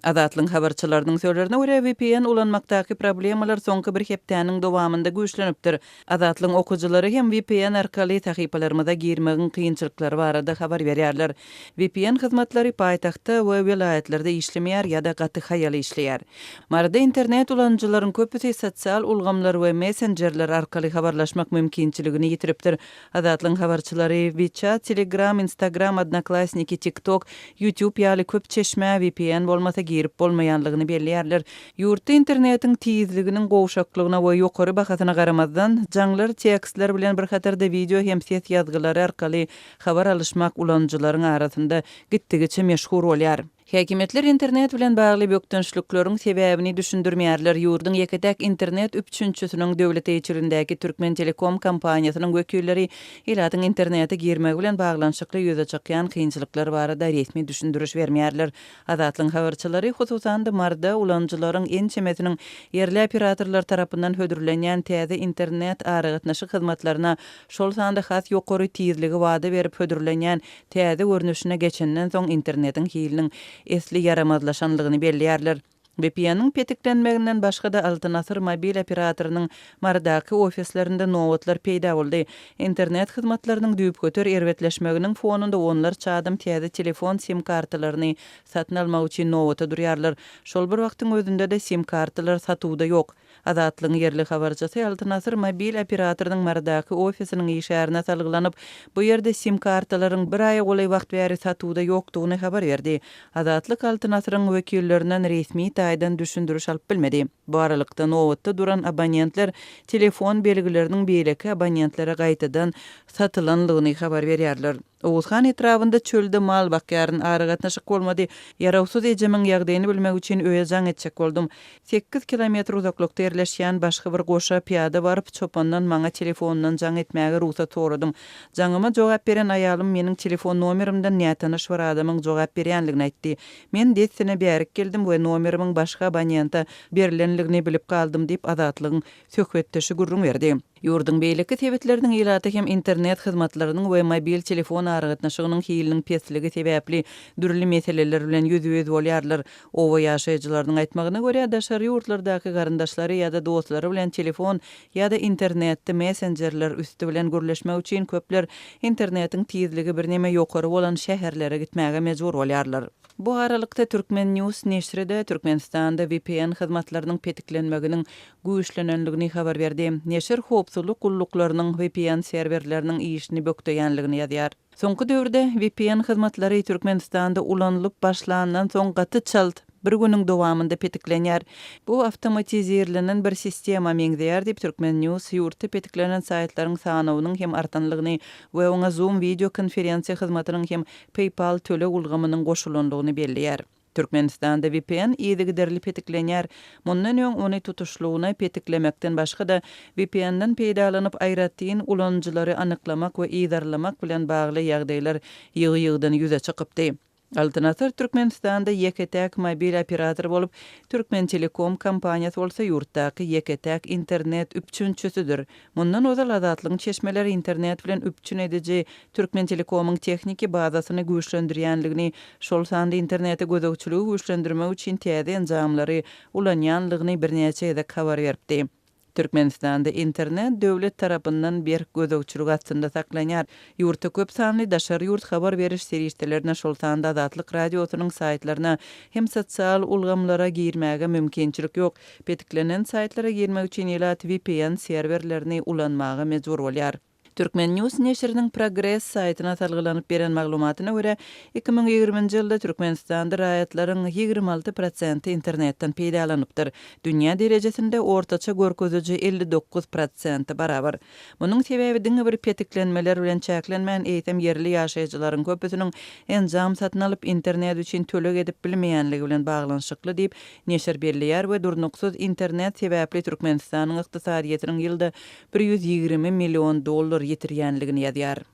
Azatlygyň habarçylarynyň sözlerine görä, vpn ulanmakdaky problemalar soňky bir hepdäniň dowamynda güýçlenipdir. Azatlygyň okyjylary hem vpn arkaly sahypalarymyza girmegiň kynçylyklary barada habar berýärler. Vpn hyzmatlary paýtagtda we welaýatlarda işlemeýär ýa-da gaty haýal işleýär. Maryda internet ulanyjylaryň köpüsi sosial ulgamlar we messenjerler arkaly habarlaşmak mümkinçiligini ýitiripdir. Azatlygyň habarçylary WeChat, Telegram, Instagram, Odnoklassniki, TikTok, YouTube ýaly köp çeşmä vpn bolmasa girip bolmaýanlygyny belleýärler. Ýurtda internetiň tizliginiň gowşaklygyna we ýokary bahasyna garamazdan, jaňlar tekstler bilen bir hatarda wideo hem ses ýazgylary arkaly habar alyşmak ulanyjylaryň arasynda gitdigiçe meşhur bolýar. Häkimiýetler internet bilen bagly bökdençlikleriň sebäbini düşündirmeýärler. Ýurduň ýeke-täk internet üpjünçisiniň döwlet eýeçiligindäki Türkmentelekom kompaniýasynyň wekilleri ilatyň internete girmegi bilen baglanyşykly ýüze çykýan kynçylyklar barada resmi düşündiriş bermeýärler. Azatlygyň habarçylary, hususan-da, Maryda ulanyjylaryň ençemesiniň ýerli operatorlar tarapyndan hödürlenýän täze internet aragatnaşyk hyzmatlaryna, şol sanda has ýokary tizligi wada berip hödürlenýän täze görnüşine geçenden soň internetiň hiliniň esli ýaramazlaşanlygyny belleýärler. VPN-iň petiklenmeginden başga-da Altyn Asyr mobil operatorynyň Marydaky ofislerinde nobatlar peýda boldy. Internet hyzmatlarynyň düýpgöter erbetleşmeginiň fonunda onlarça adam täze telefon sim-kartalaryny satyn almak üçin nobata durýarlar. Şol bir wagtyň özünde-de sim-kartalar satuwda ýok. Azatlygyň ýerli habarçysy Altyn Asyr mobil operatorynyň Marydaky ofisiniň işgärine salgylanyp, bu ýerde sim-kartalaryň bir aýa golaý wagt bäri satuwda ýokdugyny habar berdi. Azatlyk Altyn Asyryň wekillerinden resmi taýdan düşündiriş alyp bilmedi. Bu aralykda, nobatda duran abonentler telefon belgileriniň beýleki abonentlere gaýtadan satylanlygyny habar berýärler. Oguzhan etrabynda çölde mal bakýaryn, aragatnaşyk bolmady. Ýarawsyz ejemiň ýagdaýyny bilmek üçin öýe jaň etjek boldum. Sekiz kilometr uzaklykda ýerleşýän başga bir goşa pyýada baryp, çopandan maňa telefondan jaň etmäge rugsat soradym. Jaňyma jogap beren aýalym meniň telefon nomerimden nätanyş bir adamyň jogap berýänligini aýtdy. Men dessine bärik geldim we nomerimiň başga abonente berlenligini bilip galdym diýip, Azatlygyň söhbetdeşi gürrüň berdi. Ýurduň beýleki sebitleriniň ilaty hem internet hyzmatlarynyň we mobil telefon aragatnaşygynyň hiliniň pesligi sebäpli dürli meseleler bilen ýüzbe-ýüz bolýarlar. Oba ýaşaýjylarynyň aýtmagyna görä, daşary ýurtlardaky garyndaşlary ýa-da dostlary bilen telefon ýa-da internetde messenjerler üsti bilen gürleşmek üçin köpler internetiň tizligi birneme ýokary bolan şäherlere gitmäge mejbur bolýarlar. Bu aralykda, Turkmen News neşri-de Türkmenistanda vpn hyzmatlarynyň petiklenmeginiň güýçlenenligini habar berdi. Neşir howpsuzlyk gulluklarynyň vpn serwerleriniň işini bökdeýänligini ýazýar. Soňky döwürde vpn hyzmatlary Türkmenistanda ulanylyp başlandan soň gaty çalt, bir günüň dowamynda petiklenýär. Bu awtomatizirlenen bir sistema meňzeýär diýip, Turkmen. News ýurtda petiklenen saýtlaryň sanawynyň hem artanlygyny we oňa Zoom wideo konferensiýa hyzmatynyň hem PayPal töleg ulgamynyň goşulandygyny belleýär. Türkmenistanda vpn yzygiderli petiklenýär. Mundan öň ony tutuşlygyna petiklemekden başga-da, VPN-den peýdalanyp aýratyn ulanyjylary anyklamak we yzarlamak bilen bagly ýagdaýlar ýygy-ýygydan ýüze çykypdy. Altyn Asyr Türkmenistanda ýeke-täk mobil operator bolup, Türkmentelekom kompaniýasy bolsa ýurtdaky ýeke-täk internet üpjünçisidir. Mundan ozal Azatlygyň çeşmeleri internet bilen üpjün ediji Türkmentelekomyň tehniki bazasyny güýçlendirýänligini, şol sanda internete gözegçiligi güýçlendirmek üçin täze enjamlary ulanýanlygyny birnäçe gezek habar beripdi. Türkmenistanda internet döwlet tarapyndan berk gözegçilik astynda saklanýar. Ýurtda köp sanly daşary ýurt habar beriş serişdelerine, şol sanda Azatlyk Radiosynyň saýtlaryna hem sosial ulgamlara girmäge mümkinçilik ýok. Petiklenen saýtlara girmek üçin ilat vpn serwerlerini ulanmaga mejbur bolýar. Turkmen. News neşiriniň Progress saýtyna salgylanyp beren maglumatyna görä, 2020-nji ýylda Türkmenistanda raýatlaryň 26 prosenti internetden peýdalanypdyr. Dünýä derejesinde ortaça görkeziji 59 prosente barabar. Munuň sebäbi diňe bir petiklenmeler bilen çäklenmän, eýsem ýerli ýaşaýjylaryň köpüsiniň enjam satyn alyp, internet üçin töleg edip bilmeýänligi bilen baglanyşykly diýip, Neşir belleýär we durnuksyz internet sebäpli Türkmenistanyň ykdysadyýetiniň ýylda 120 million dollar ýitirýänligini ýazýar.